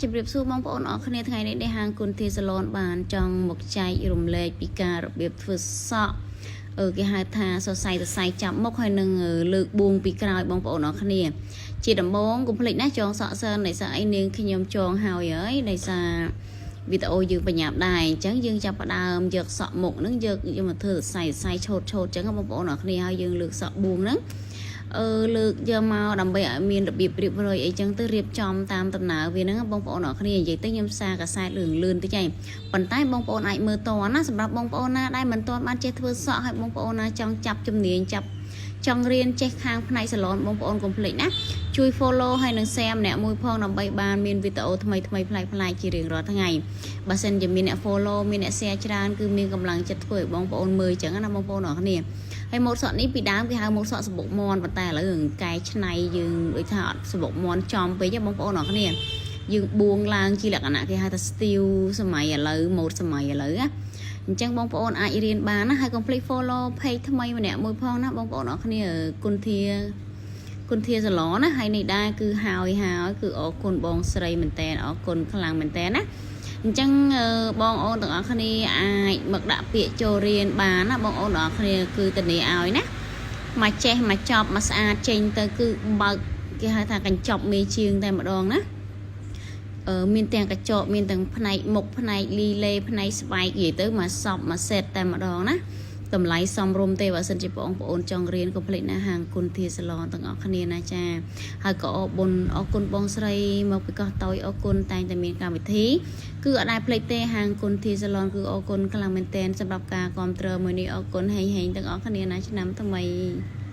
ជម្រាបសួរបងប្អូនអរគ្នាថ្ងៃនេះដែលហាងគុណធាសាឡនបានចង់មកចែករំលែកពីការរបៀបធ្វើសក់គេហៅថាសរសៃសរសៃចាប់មុខហើយនឹងលើកបួងពីក្រោយបងប្អូនអរគ្នា ជាដំបូងកុំភ្លេចណាចងសក់សិនដោយសារអីនាងខ្ញុំចងហើយហើយដោយសារវីដេអូយើងបញ្ញាប់ដែរអញ្ចឹងយើងចាប់ផ្ដើមយកសក់មុខហ្នឹងយកយកមកធ្វើសរសៃសរសៃឆូតឆូតអញ្ចឹងបងប្អូនអរគ្នាហើយយើងលើកសក់បួងហ្នឹង លើកយកមកដើម្បីឲ្យមានរបៀបរៀបរយអីចឹងទៅរៀបចំតាមដំណើរវាហ្នឹងបងប្អូនអរគ្នានិយាយទៅខ្ញុំសារកាសែតលឿនលឿនតិចឯងប៉ុន្តែបងប្អូនអាចមើលតណាសម្រាប់បងប្អូនណាដែលមិនទាន់បានចេះធ្វើសក់ហើយបងប្អូនណាចង់ចាប់ជំនាញចាប់ចង់រៀនចេះខាងផ្នែកសាឡនបងប្អូនកុំភ្លេចណាជួយ follow ហើយនិង share ម្នាក់មួយផងដើម្បីបានមានវីដេអូថ្មីថ្មីប្លែកប្លែកជារៀងរាល់ថ្ងៃបើសិនជាមានអ្នក follow មានអ្នក share ច្រើនគឺមានកម្លាំងចិត្តធ្វើឲ្យបងប្អូនមើលចឹងណាបងប្អូនអរគ្នា ហើយម៉ូតសក់នេះពីដើមគេហៅម៉ូតសក់សំបុកមាន់ប៉ុន្តែឥឡូវកែច្នៃយើងដូចថាអត់សំបុកមាន់ចំពេកទេបងប្អូនអរគ្នាយើងបួងឡើងជាលក្ខណៈគេហៅថា style សម័យឥឡូវម៉ូតសម័យឥឡូវណាអញ្ចឹងបងប្អូនអាចរៀនបានណាហើយកុំភ្លេច follow page ថ្មីម្នាក់មួយផងណាបងប្អូនអរគ្នាគុណធាគុណធាសាឡនណាហើយនេះដែរគឺហើយហើយគឺអរគុណបងស្រីមែនតើអរគុណខ្លាំងមែនតើណាអញ្ចឹងបងអូនទាំងអស់គ្នាអាចមកដាក់ពាក្យចូលរៀនបានណាបងអូនទាំងអស់គ្នាគឺធានាឲ្យណាមកចេះមកចប់មកស្អាតចេញទៅគឺបើកគេហៅថាកញ្ចប់មេជាងតែម្ដងណាមានទាំងកញ្ចក់មានទាំងផ្នែកមុខផ្នែកលីលេផ្នែកស្បែកនិយាយទៅមកសពមកសេតតែម្ដងណាតម្លៃសមរម្យទេបើសិនជាបងប្អូនចង់រៀនកុំភ្លេចណាហាងគុណធាសាឡនទាំងអស់គ្នាណាចាហើយក៏អរបុណ្យអរគុណបងស្រីមកពីកោះតូចអរគុណតែងតែមានកម្មវិធីគឺអត់ដែលភ្លេចទេហាងគុណធាសាឡនគឺអរគុណខ្លាំងមែនទែនសម្រាប់ការគ្រប់គ្រងមួយនេះអរគុណហេងហេងទាំងអស់គ្នាណាឆ្នាំថ្មី។